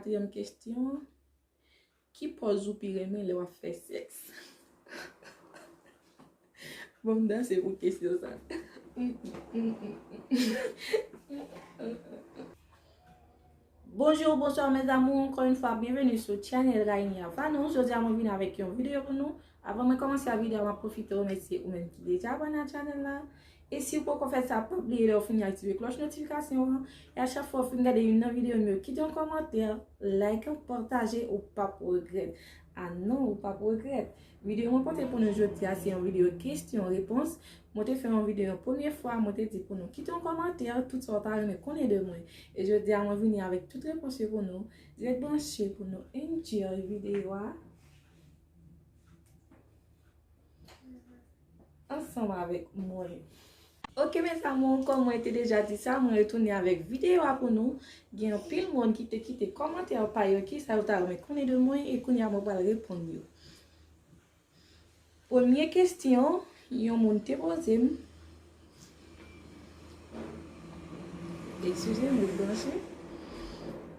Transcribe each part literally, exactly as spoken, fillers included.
Katriyèm kesyon, ki pòz ou pi renmen lè w ap fè sèks? Bon, m danse pou kesyon sa. Bonjour, bonsoir mes amours, encore une fois, bienvenue sur channel Rainy Avanou. Jodi a mwen vin avèk yon videyo pou nou. Avan mwen kòmanse a videyo a, m ap pwofite remèsye ou menm ki deja abòne a channel la. E si w poko fè sa, pa bliye lè w fini aktive klòch notifikasyon an. E a chak fwa w fin gade youn nan videyo m yo, kite yon kòmantè, like, pataje, ou p ap regrèt. A non, ou p ap regrèt. Videyo mwen pote pou nou jodi a, se yon videyo kesyon repons. Mwen te fè yon videyo yon premye fwa, mwen te di pou nou kite yon kòmantè, tout sa w ta renmen konnen de mwen. E jodi a, mwen vini avèk tout repons yo pou nou. Ret branche pou nou enjoy videyo a ansanm avèk mwen. Ok, mes amours, kòm mwen te deja di sa, mwen retounen avèk videyo a pou nou. Gen anpil moun ki te kite kòmantè pa yo, kisa yo ta renmen konnen de mwen, e kounye a mwen pral reponn yo. Premye kesyon, yon moun te poze m. Eskize m, rebranche.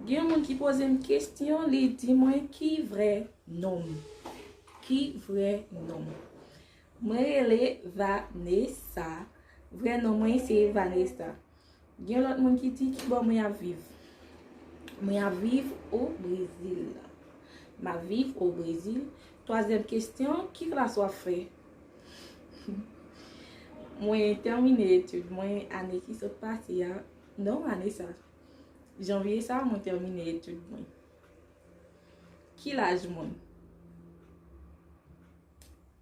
Gen yon moun ki poze m kesyon, li di mwen ki vrè non m. Ki vrè non m? Mwen rele Vanessa. Vrè non mwen se Vanessa. Gen lòt moun ki di ki bò mwen ap viv. Mwen ap viv o Brezil. M ap viv o Brezil. Twazyèm kesyon, ki klas w ap fè? Mwen tèmine etid mwen ane ki sot pase a. Non, ane sa. Janvye sa, mwen tèmine etid mwen. Ki laj mwen?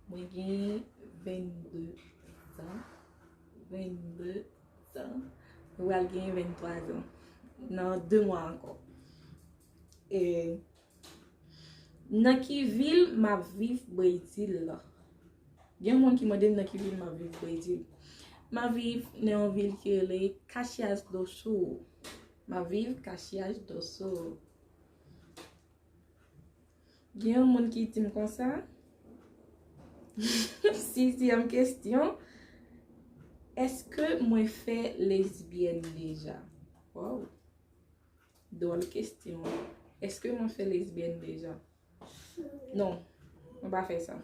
Mwen gen vennde zan. Vennde zan. Mwen pral gen venntwa zan. Nan de mwa ankò. E, nan ki vil m ap viv Brezil la? Gen moun ki mande m nan ki vil m ap viv Brezil. M ap viv nan yon vil ki rele Caxias do Sul. M ap viv Caxias do Sul. Gen yon moun ki di m konsa. Sizyèm kesyon, èske mwen fè lesbyèn deja? Wow. Dwòl kesyon. Èske mwen fè lesbyèn deja? Non, mwen pa fè sa.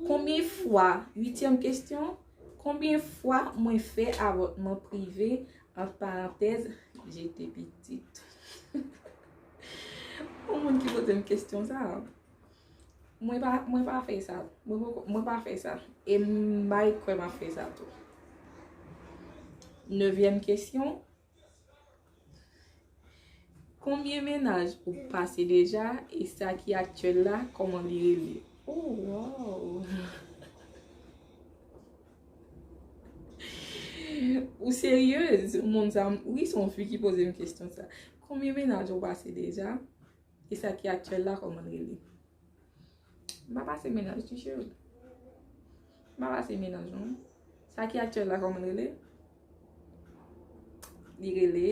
Konbyen fwa, uityèm kesyon, konbyen fwa mwen fè avòtman prive, ant parantèz, jete pitit? Yon moun ki poze m kesyon sa. Mwen pa, mwen pa fè sa. Mwen poko, mwen pa fè sa. E m pa kwè m ap fè sa tou. Nevyèm kesyon, konbyen mennaj ou pase deja e sa ki aktyèl la, kòman li rele? Oh, wow! Ou seryez? Moun sa, wi, se yon fi ki poze m kesyon sa. Konbyen mennaj ou pase deja? E sa ki aktyèl la, kòman l rele? M pa pase mennaj, ti cheri. M pa pase mennaj, non. Sa ki aktyèl la, kòman l rele? Li rele.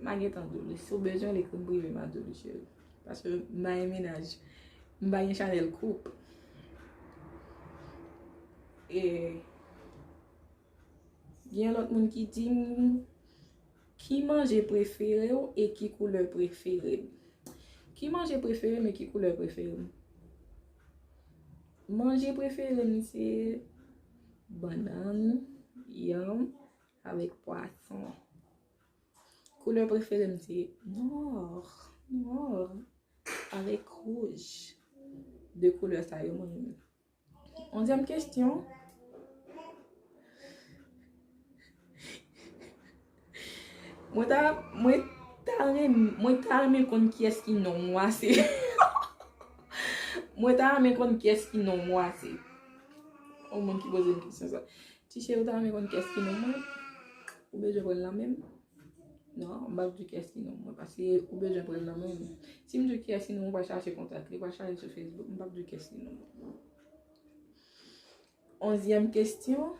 M a gentan di w li. Si w bezwen l, ekri m prive, m a di w li, cheri. Paske m pa gen mennaj. M pa gen chanèl koup. E gen lòt moun ki di m, ki manje prefere w e ki koulè prefere m? Ki manje prefere m e ki koulè prefere m? Manje prefere m se bannann, yanm, avèk pwason. Koulè prefere m se nwa, nwa, avèk wouj. De koulè sa yo mwen renmen. Onzyèm kesyon. Mwen ta, mwen ta renmen, mwen ta renmen konn kiyès ki nonm ou a se. Mwen ta renmen konn kiyès ki nonm ou a se. Yon moun ki poze m kesyon sa. Ti cheri, ou ta renmen konn kiyès ki nonm mwen? Ou bezwen pran l nan men m? Non, m p ap di kiyès ki nonm mwen, paske ou bezwen pran l nan men m. Si m di w kiyès ki nonm mwen, ou pral chache kontak li, ou pral chache sou Facebook, m p ap di w kiyès ki nonm mwen. Onzyèm kesyon,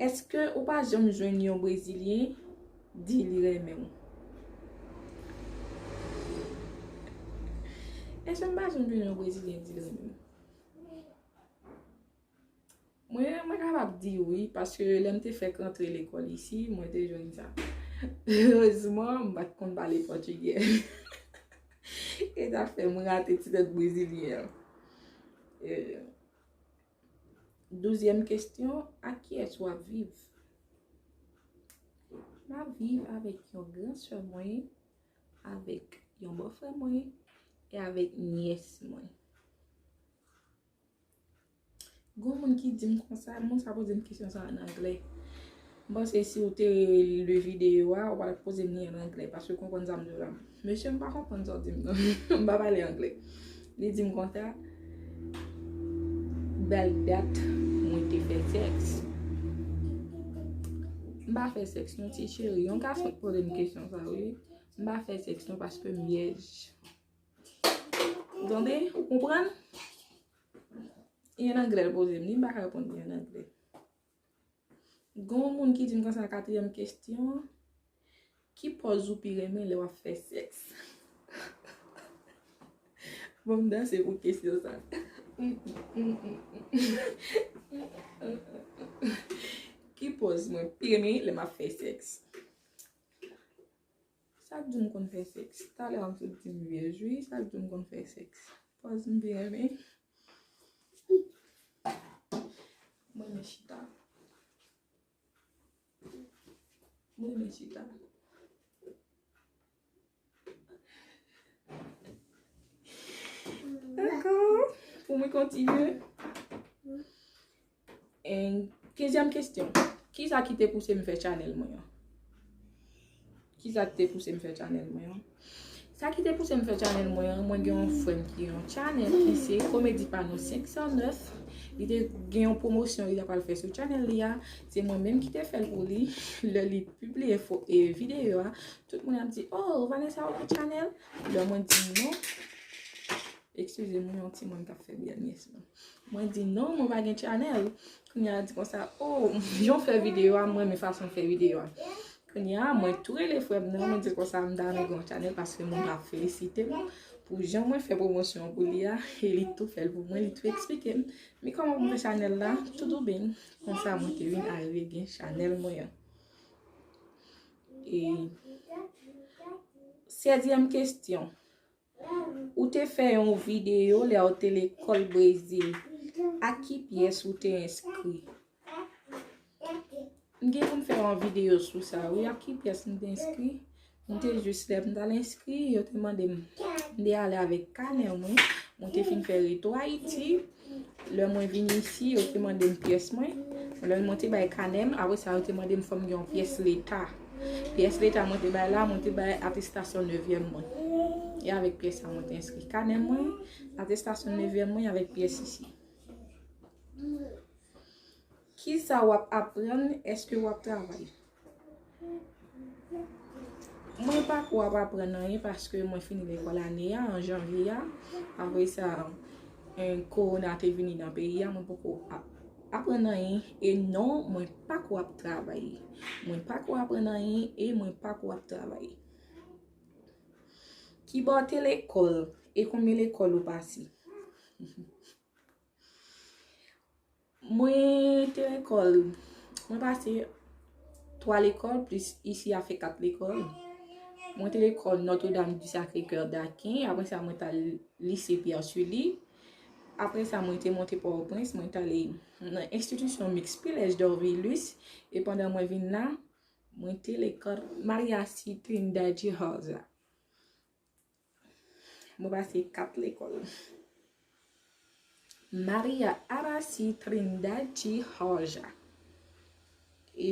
èske ou pa janm jwenn yon Brezilyen di li renmen w? Èske m pa janm jwenn yon Brezilyen di l renmen m? Mwen, mwen kapab di wi, paske lè m te fèk rantre lekòl isi, mwen te jwenn sa. Erezman, m pa t konn pale pòtigè. E sa fè m rate ti tèt brezilyen an. E, douzyèm kesyon, ak kiyès w ap viv? M ap viv avèk yon gran sè mwen, avèk yon bòfrè mwen, e avèk nyès mwen. Gon moun ki di m konsa, moun sa poze m kesyon sa an anglè. M panse si w te lè videyo a, ou pa t ap poze m li an anglè, paske w konprann sa m di w la. Mesye, m pa konprann sa w di m nan. M pa pale anglè. Li di m konsa, bèl dat mwen te fè sèks. M pa fè sèks non, ti cheri. Yon gason k poze m kesyon sa, wi. M pa fè sèks non, paske m vyèj. Ou tande? Ou konprann? E an anglè l poze m li, m pa ka reponn li an anglè. Gon moun ki di m konsa, katriyèm kesyon, ki pòz ou pi renmen lè w ap fè sèks? Bon, m danse pou kesyon sa. Ki pòz mwen pi renmen lè m ap fè sèks? Sa k di m konn fè sèks? Talè a m sot di m vyèj wi, sa k di m konn fè sèks? Pòz m pi renmen. Mwen renmen chita. Mwen renmen chita. Dakò. Pou mwen kontinye. En, kenzyèm kesyon. Kisa ki te pouse m fè chanèl mwen an? Kisa ki te pouse m fè chanèl mwen an? Sa ki te pouse m fè chanèl mwen an, mwen gen yon frè m ki gen yon chanèl ki se Komedi Pano senk san nèf. Li te gen yon pwomosyon li ta pral fè sou chanèl li a. Se mwen menm ki te fè l pou li. Lè li pibliye fo, e, videyo a, tout moun ap di, "Oh, Vanessa, ou gen chanèl?" Lè mwen di non. Eskize m, yon timoun k ap fè bèl nyès mwen. Mwen di non, mwen pa gen chanèl. Kounye a di konsa, "Oh, jan w fè videyo a, mwen renmen fason w fè videyo a." Kounye a, mwen tou rele frè m nan, mwen di l konsa, "M ta renmen gen yon chanèl paske moun ap felisite m pou jan mwen fè pwomosyon pou li a, e li tou fè l pou mwen, li tou eksplike m. Men kòman pou m fè chanèl la, tout ou byen." Konsa, mwen te vin arive gen chanèl mwen an. E, sèzyèm kesyon. Ou te fè yon videyo lè w te lekòl Brezil. Ak ki pyès ou te enskri? M gen pou m fè yon videyo sou sa, wi. Ak ki pyès m te enskri? M te jis lè m t al enskri, yo te mande m. M te ale avèk kanè mwen. Mwen te fin fè retou Ayiti. Lè mwen vin isi, yo te mande m pyès mwen. Lè mwen te bay kanè m, apre sa, yo te mande m fò m gen yon pyès leta. Pyès leta mwen te bay la, mwen te bay atestasyon nevyèm mwen. E avèk pyès sa mwen te enskri kanè mwen, atestasyon nevyèm mwen avèk pyès isi. Kisa w ap aprann? Èske w ap travay? Mwen pako ap aprann anyen paske mwen fini lekòl ane a, an janvye a. Apre sa, en, kowona te vini nan peyi a, mwen poko ap, aprann anyen. E non, mwen pako ap travay. Mwen pako aprann anyen e mwen pako ap travay. Kibò w te lekòl e konbyen lekòl ou pase? Mwen te lekòl, mwen pase twa lekòl, plis isi a fè kat lekòl. Mwen te lekòl Notre-Dame du Sacré-Cœur d'Aquin, apre sa mwen t al lise Pierre Sully. Apre sa mwen te monte Pòtoprens, mwen t ale nan enstitisyon miks Pilèj Dorvilus, e pandan mwen vin la, mwen te lekòl Maria C. Trinidad Georgia. Mwen pase kat lekòl. Maria Aracy Trinidad Georgia. E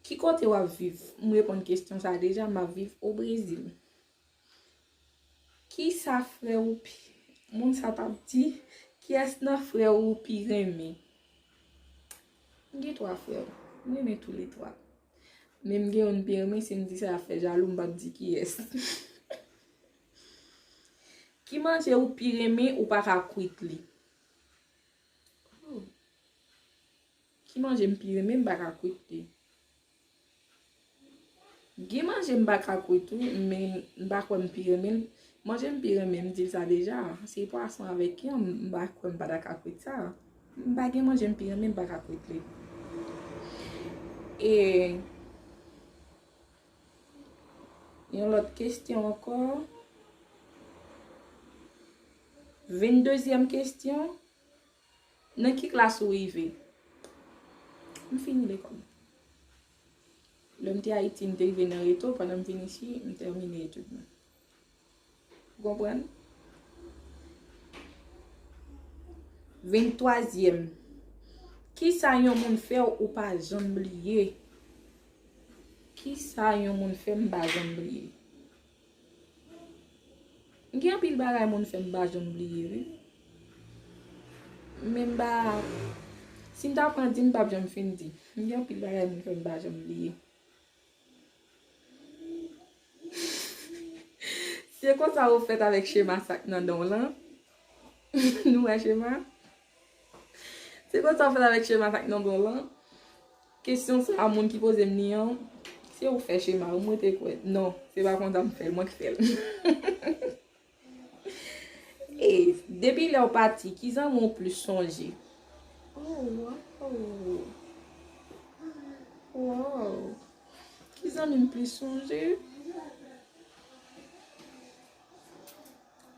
ki kote w ap viv? M reponn kesyon sa deja, m ap viv o Brezil. Kisa frè ou pi, moun sa t ap di, kiyès nan frè ou ou pi renmen? M gen twa frè, m renmen toulètwa. Men m gen youn m pi renmen, si m di sa, y ap fè jalou, m p ap di kiyès. Ki manje ou pi renmen, ou pa ka kwit li? Oh. Ki manje m pi renmen, m pa ka kwit li? Gen manje m pa ka kwit wi, men m pa kwè m pi renmen l. Manje m pi renmen, m di l sa deja, se pwason avèk yanm, m pa kwè m pa ta ka kwit sa. M pa gen manje m pi renmen, m pa ka kwit li. E Yon lòt kesyon ankò. Venndezyèm kesyon. Nan ki klas ou rive? M fini lekòl. Lè m te Ayiti, m te rive nan reto, pandan m vin isi, m tèmine etid mwen. Ou konprann? Venntwazyèm. Kisa yon moun fè w ou pa janm bliye? Kisa yon moun fè m pa janm bliye? M gen anpil bagay moun fè m pa janm bliye, wi. Men m pa, si m ta pran di, m p ap janm fin di. M gen anpil bagay moun fè m pa janm bliye. Se konsa ou fèt avèk chema sa k nan dan w lan. Nou wè chema? Se konsa ou fèt avèk chema sa k nan dan w lan. Kesyon sa a, moun ki poze m li an, se ou fè chema, ou mwen te kwè. Non, se pa konsa m fè l, mwen k fè l. E, depi lè w pati, ki zanmi w plis sonje? Oh, wow. Wow. Ki zanmi m plis sonje?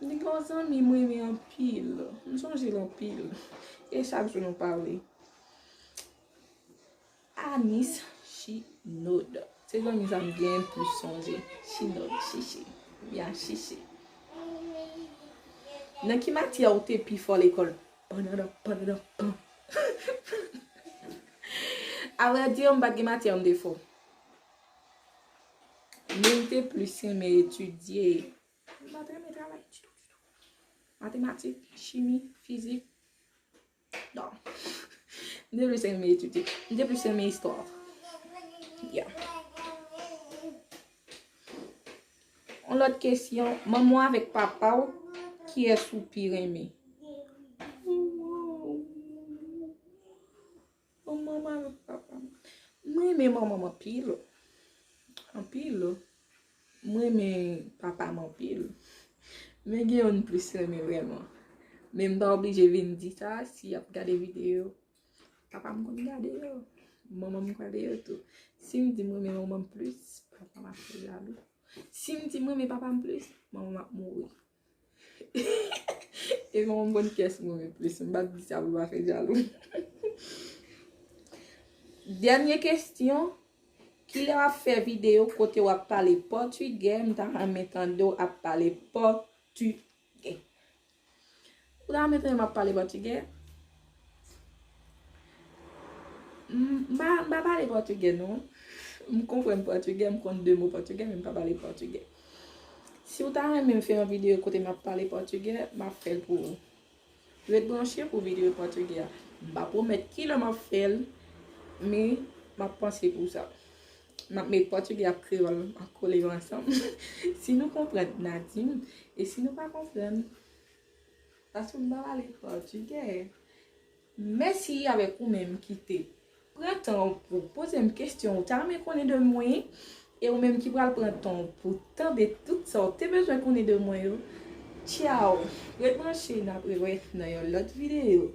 M gen yon zanmi m renmen anpil. M sonje l anpil. E chak jou nou pale. Anis Chinod. Se zanmi sa m gen plis sonje. Chinod, chiche. Ya, chiche. Nan ki matyè ou te pi fò lekòl? Pandadan, pandadan, pan. Avrèdi, m pa t gen matyè m te fò. Men m te plis renmen etidye. M pa t renmen travay ditou, ditou. Matematik, chimi, fizik. Non. M te plis renmen etidye. M te plis renmen istwa. Yeah. Yon lòt kesyon, manman w avèk papa w, kiyès ou pi renmen? Manman m avèk papa m. Mwen renmen manman m anpil. Anpil. Mwen renmen papa m anpil. Men gen youn m plis renmen vrèman. Men m pa oblije vin di sa si y ap gade videyo. Papa m konn gade yo. Manman m gade yo tou. Si m di m renmen manman m plis, papa m ap fè jalou. Si m di m renmen papa m plis, manman m ap mouri. E manman m konn kiyès m renmen plis. M pa t di sa pou l pa fè jalou. Dènye kesyon. Kilè w ap fè videyo kote w ap pale pòtigè? M ta renmen tande w ap pale pòtigè. Ou ta renmen tande m ap pale pòtigè? M, m pa, m pa pale pòtigè, non. M konprann pòtigè, m konn de mo pòtigè, men m pa pale pòtigè. Si w ta renmen m fè yon videyo kote m ap pale pòtigè, m ap fè l pou ou. Ret branche pou videyo pòtigè a. M pa pwomèt kilè m ap fè l, men m ap panse pou sa. M ap met pòtigè ak kreyòl an kole yo ansanm. Si nou konprann, n a di m. E si nou pa konprann, paske m pa pale pòtigè. Mèsi avèk ou menm ki te pran tan w pou poze m kesyon ou ta renmen konnen de mwen, e ou menm ki pral pran tan w pou tande tout sa w te bezwen konnen de mwen yo. Tchaw! Ret branche, n ap rewè nan yon lòt videyo.